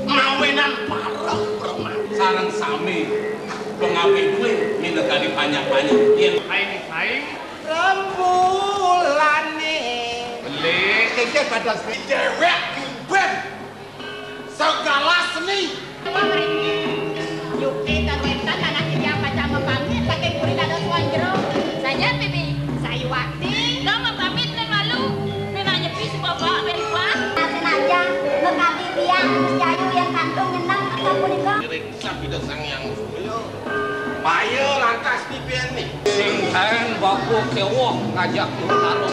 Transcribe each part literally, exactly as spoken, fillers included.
Mawinan pareng, Brahma. Sareng sami pangawit duwé minangka dipanjak-panjak. Yén aing, aing Rembulané. Beli. Iki pada déwék ngimbén segala seni. Yukti karuétan anak titiang pacang mapamit, saking puri dados wong jero. Saja, Bibi. Sayuwakti. Dong mapamit, nén malu. Nén nyepi si Bapak, ben kuat. Nah, senajang, mekadi tiang, Gus Jayu yang kantun nyeneng, akan punika. Ngiring sab Ida Sang Hyang Surya. Baya lantas bibiné. Sing taén bapa kéwok ngajak Bintaro.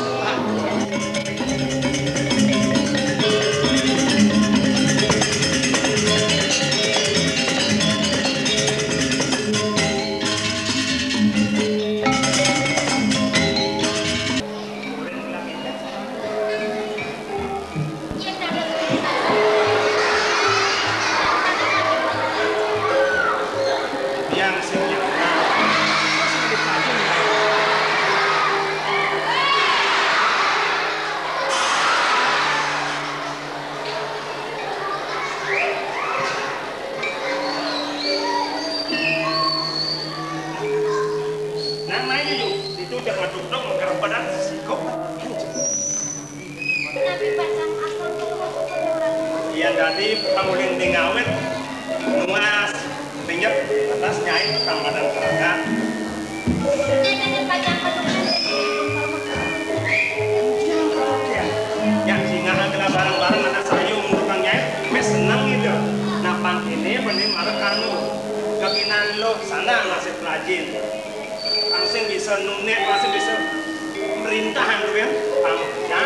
Nang main yuk, itu udah ngaduk dong, ngerebedan siko. Nabi pacang atur turun. Iya, tadi pangulin di ngawit, nuas, pinjep, atas nyai, tukang madan keraga. Nabi pacang atur turun. Yang singa adalah bareng-bareng anak sayung tukang nyai, mes seneng gitu. Nah, pang ini mending marek anu, kekinan lo sana masih rajin. Langsung bisa nunik, langsung bisa merintahan tuh ya. Pang, ya.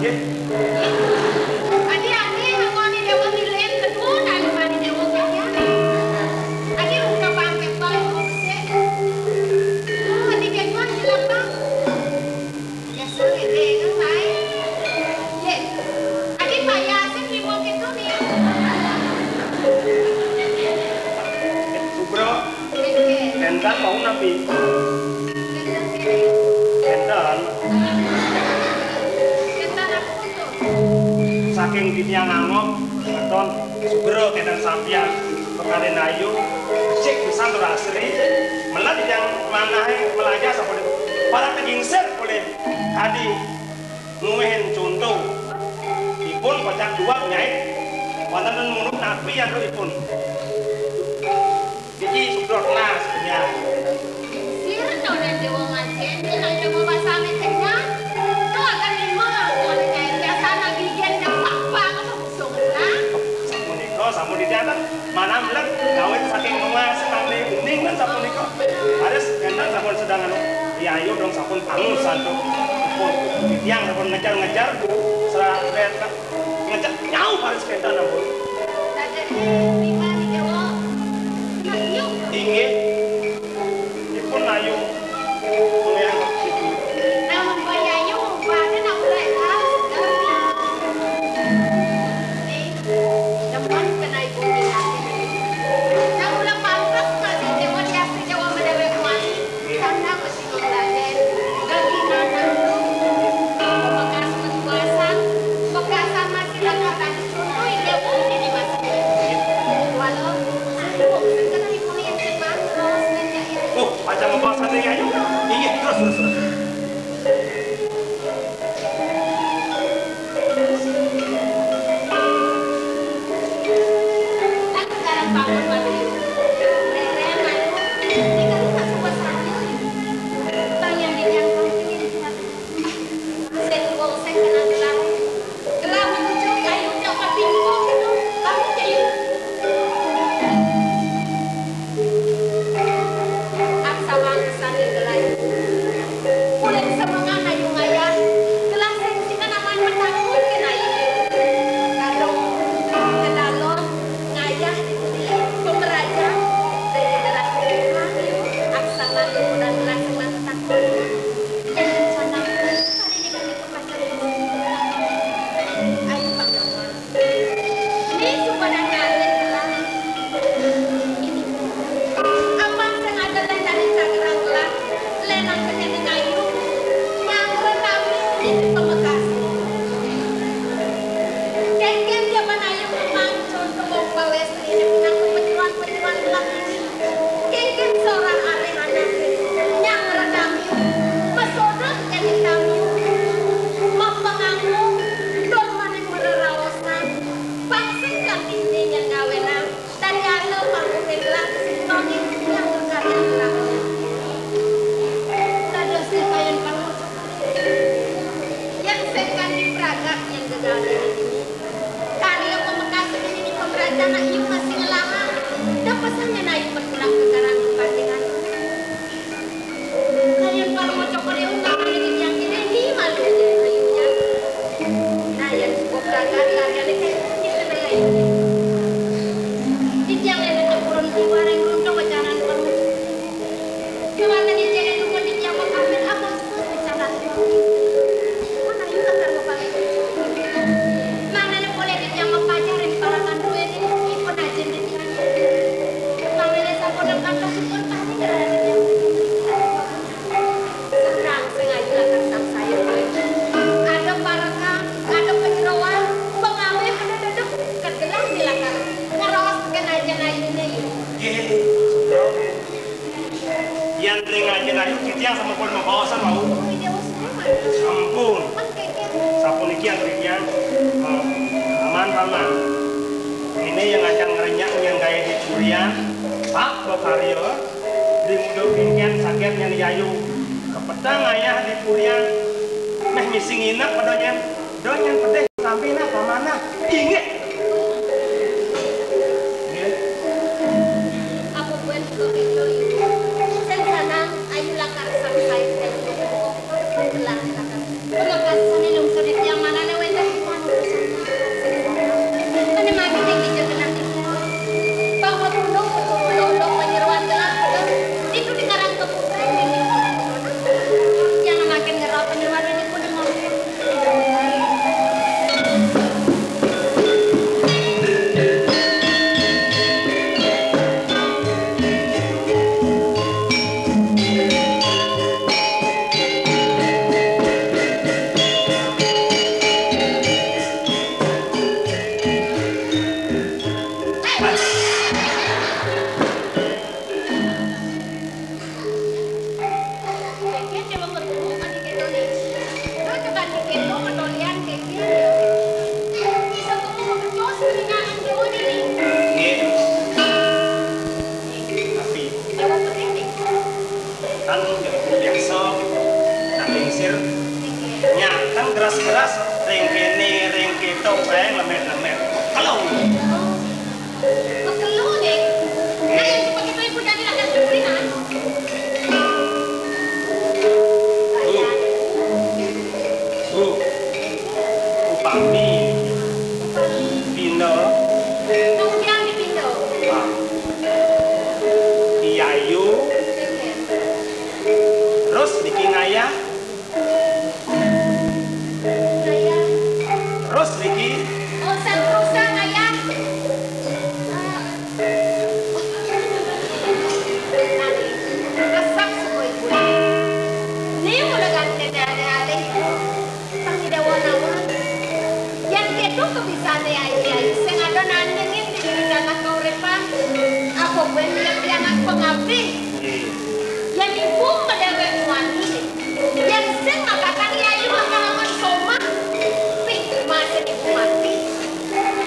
Adi, adi, ngangoni Déwa milu kedun, ayu mani Déwa kaya. Adi, ungkep angkep baé, ungkep. Oh, adi, kedun, di lapang. Ya, sorry, eh, nang baé. Yé. Adi, payah, sih, di bawah itu, nih. Subro. Kénten mau napi? Kénten. Saking titiang angob, katon Subro kénten sampian pekadén ayu, becik pisan tur asri, melah titiang manahé melajah sapunika. Para tegingsir polih kadi nguihin conto. Ipun kocap duweg nyai. Wonten munuk napi antuk ipun? Iki sukrok las, ya. Sirna udah Déwa ngajén, yen ada mau basane kenyang. Tuh akan lima, tuh ada nyai biasa lagi yen dan papa, kamu busung lah. Sapunika, sampun dicatet. Manah melet, kawit saking nuas, sampai uning kan sapunika. Harus enten sampun sedang anu, ya ayo dong sampun pangus santuk. Ipun, tiang sampun ngejar-ngejar, Bu. Serah, ngecek nyau paris kénten ampun. Dadéné mimani Déwa. Nah, yuk. Inggih. Ipun ayu. Goyang. Namun goyang, yuk. Pada nak mulai tahu segar. Eh, demen kena ibu ni. Nah, ulah pantas masih Déwa, diasri Déwa madéwék mani. Karena Raden, gagina nanggung bekas perbuasan, bekasan masih lakatan contoh indah pun ini masih. Walau sanggup sekedar ibu yang cepat terus menjahit. Oh, aja membahas nanti ayo. Iya, terus, terus, terus. Kan sekarang bangun, Pak Duyung. Rere, Manu, ini kan masih buat saya. Bang yang di yang kau ini. Saya tuh, saya kenal gelar. Gelar menuju kayu dapat pintu, kamu kayu. Aksawan sane gelar. Kulit semengan ayu ngayah. Gelar sing sina namanya takut kena ibu. Kadang kedalon ngayah di budi pemeraja. Dari gelar ayu. Aksawan dan gelar semen takut. Dan sana. Hari ini kami ke pasar. Ayu pangawa. Ni suba dadi alit lah. Apan sing ada lén dadi cakeran lah, lén angkene kayu, mangren nami di pamekasé. Kénkén jaman ayu mangcon kemong pawés ini pinang kepecuan-pecuan lah ini. Kénkén seorang aré anak nyang renami, mesodot jadi tamu, mapengamu, tur maning mereraosan. Pang sing kanti nyang ngawénang, dadi ala pangkuring lan sing toni nyang kekaryan lan. Dados kayan pangucap. Yang sing kanti pragat nyang gegal diri ini. Karya pamekas ini pemerancana ieu masih ngelama. Dapesang nyana ieu berkurang kekarang kepatingan. Kalian para maca karya utawi niki tiyang kene, ini malu aja ayunya. Nah, yang cukup gagal karyane kayak gitu, nah, ya, ini. Di tiang lene tempurun kiwara yang runtuh wacanan perlu. Cuma tadi tiang yang nunggu di tiang mau pamit, apa pun bicara. Mana juga kan mau pamit? Mana boleh di tiang mau pacarin para pandu ini, ipun aja di tiang. Mangda sampun nembang kasipun tadi ngrereh. Sebrang sing ayu lakar sangsaya kowe. Ada parekan, ada panyeroan, pengawé pada dedep, kegelah di lakar. Ngeraos kena aja ayune, ya. Nggih, sebrang. Yan ring aja ayu titiang sampun mabaosan wau. Sampun. Sapuniki yang titiang, eh, aman, aman. Ini yang ngajak ngerenyak yang gaya di Curian, Pak Bakario. Di muda kénkén saget nyén yayu. Kepetang ayah di Purian. Méh misi nginep pada nyén. Do nyén pedih sampi nah pamanah. Inggih. Nggih. Apa buat kok itu, Ibu? Sing sanang ayu lakar sang saé. Gelar lakar. Pamekasané lungsur di tiang manane Sir, nyaken geras-geras ring kene, ring keto, kae lemet-lemet. Kalau. Pekelu nih. Nah, yang seperti itu ibu jadi akan pimpin, ah. Bu. Bu. Upami. Upami. Pinda. Kemudian dipinda. Pak. Yayu. Terus niki ngayah. Terus niki. Oh, sang rusa ngayah. Nani, resep suku ibu. Ni mula ganti dari alih. Sang dewa nawa. Yang ketu kebisaan ayu-ayu sing ada nandingin di diri anak kauripan. Apa buin dia anak pengabdi? Yang ibu medewek wani. Yén sing makatan Yayu akan somah, pih masa ibu mati.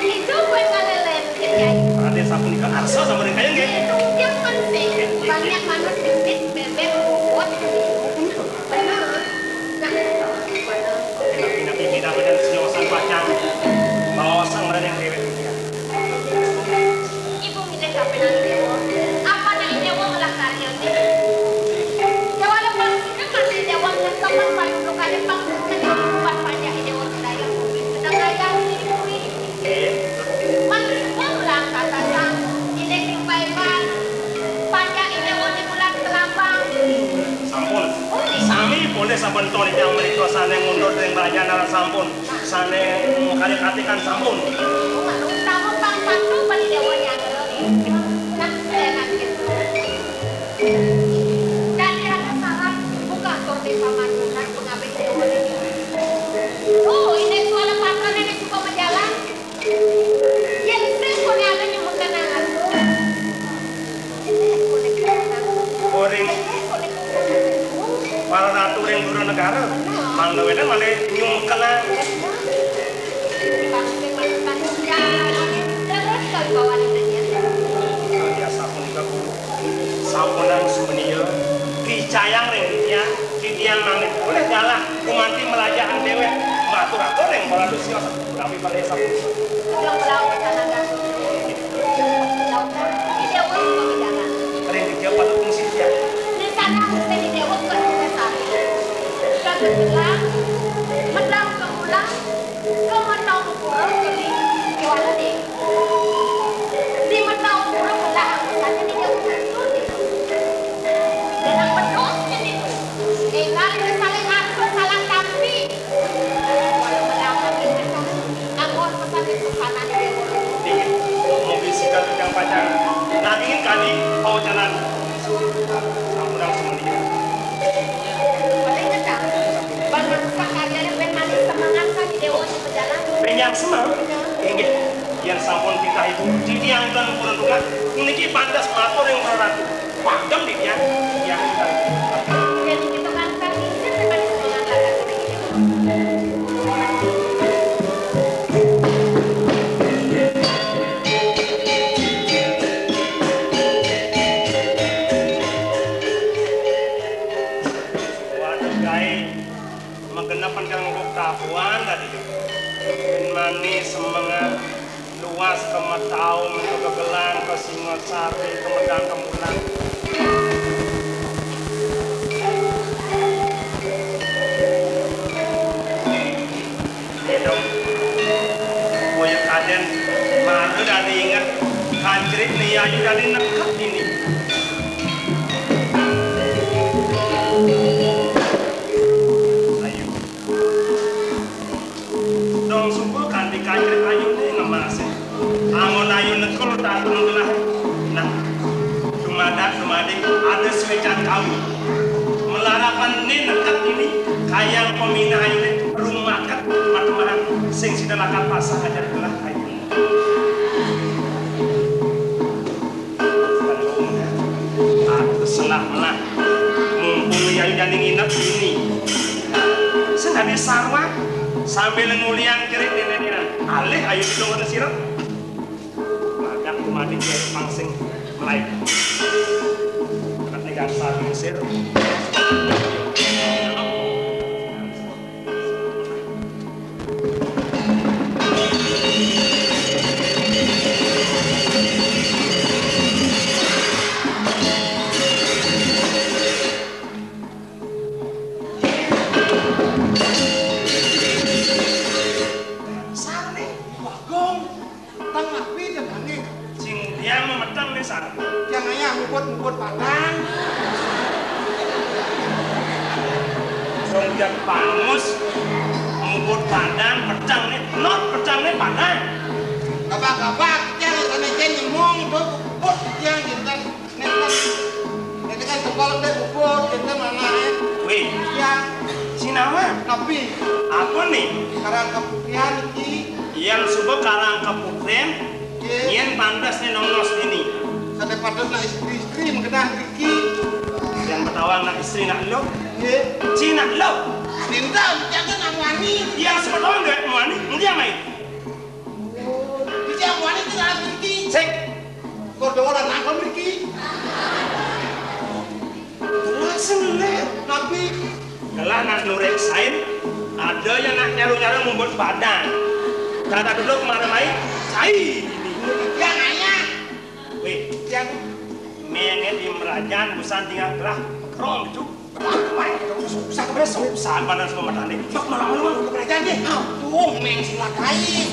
Itu kue kalelen, Yayu. Raden sapunika arsa sampun kayang nggih. Itu yang penting. Banyak manut bibit bebek bobot. Bener. Nah, bener. Napi-napi tidak ada siosan pacang. Baosang Raden dewek. Ibu milih kapining Déwa. Apa nek Déwa ngelah karya ini? Déwa lepas kan masih Déwa nyetok kan payu blokade pang nyetok buat pajak Déwa sedaya bumi. Sedang ayah ini bumi. Man semua ulang kata sang ini kumpaikan pajak Déwa di bulan kelabang. Sampun. Sami boleh sampun to ning mriko sane mundur ring raja nara sampun. Sane makarya katikan sampun. Utama pang patuh bani Déwa Nyangga. Nah, enak gitu. Dan ada salah buka tur di pamanunan pengabih Déwa ini. Oh, ini suara patrone ini suka berjalan. Yen sing kone ada nyumekan aku. Ora para ratu ring dura negara, mangda wénten malih nyumekelang. Terus kali bawa ini. Sapunika, Bu, sampunang sumenia, dicayang ring titiang, titiang mangda polih galah gumanti melajahan déwék. Matur atur ring para ratu sios. Tapi pada sapunika. Sedang melaut tanaga. Lautan, di Déwa Pemidangan. Ring titiang patut fungsi titiang. Di sana mesti di Déwa Kertajati. Saged gelang, medal kemulang, kemetau pura keli, kiwala dé. Di metau pura belah angkatane di Déwa Kertajati. Dalam bedosnya niku. Enggal saling atur, salah tampi. Walau melamun dengan ampun pesan di pesanan Déwa. Inggih, mugi sigar titiang pacang nagingin kadi pawacanan sampunang sumenia. Paling ngedang, bang manusia karyanya ben manis semangat kan di Déwa di perjalanan. Ben yang semang? Inggih, yen sampun titah ibu, titiang ten purun tukah, puniki pantes matur ing para ratu. Pagem di tiang, tiang kita. Jadi kita kan kan ini kan memang mengatakan ini. Waduh, gaé magenepan kang ngubuk tabuhan tadi. Manis semengan. Luas kemetaun, kegegelan, kesingasari, kemedang kemulan. Idem. Boya kadén, mara dadi inget, kancrit ni ayu dadi neket ini. Ayu. Dong sungkul kanthi kancrit ayune ngemasé. Angon ayu nekul tantung gelah. Nah, dumadak dumadi ada suécan kawi. Melarapan ni neket ini, kayang peminah ayune rumaket matemahan sing sida lakat pasah ajar gelah ayune. Aku senah menah. Mumpung Yayu jani nginep ini. Sing dadi sarwa sambil nguliang cerik dene-dene. Alih Ayu didongone sira. Madak dumadi jaya pangsing melayu. Nek ning dasar mesir. Muput, muput padang. Song jang pangus, muput padang, pecang nih, not pecang nih padang. Gabak-gabak, jang sana jang nyemong, muput jang gitu kan. Nih kan, ini kan sekolah deh muput, gitu mana ya? Wih, ya, sinawa. Tapi apa nih? Karang keputrian iki. Yang suba karang keputrian, yen pantes nih nongos ini. Sane padhet nak istri-istri mengkenah mriki. Yang bertawang nak istri nak lo. Nggih. Ci nak lo. Dinten jaga nak wani. Yang sepetawang gak wani, ngendi amai? Iki yang wani ki nak mriki. Sik. Kok dolan nang mriki? Telas le. Nabi. Telah nak nurek sain, ada yang nak nyaru-nyaru mumbut badan. Kata dulu kemana mai? Sain. Yang ayah. Weh, yang mengen di merajan busan tinggal gelah kerong itu. Apa itu? Susah ke besok. Sabar dan semua matane. Mak malam-malam ke kerajaan deh. Aduh, meng silakai.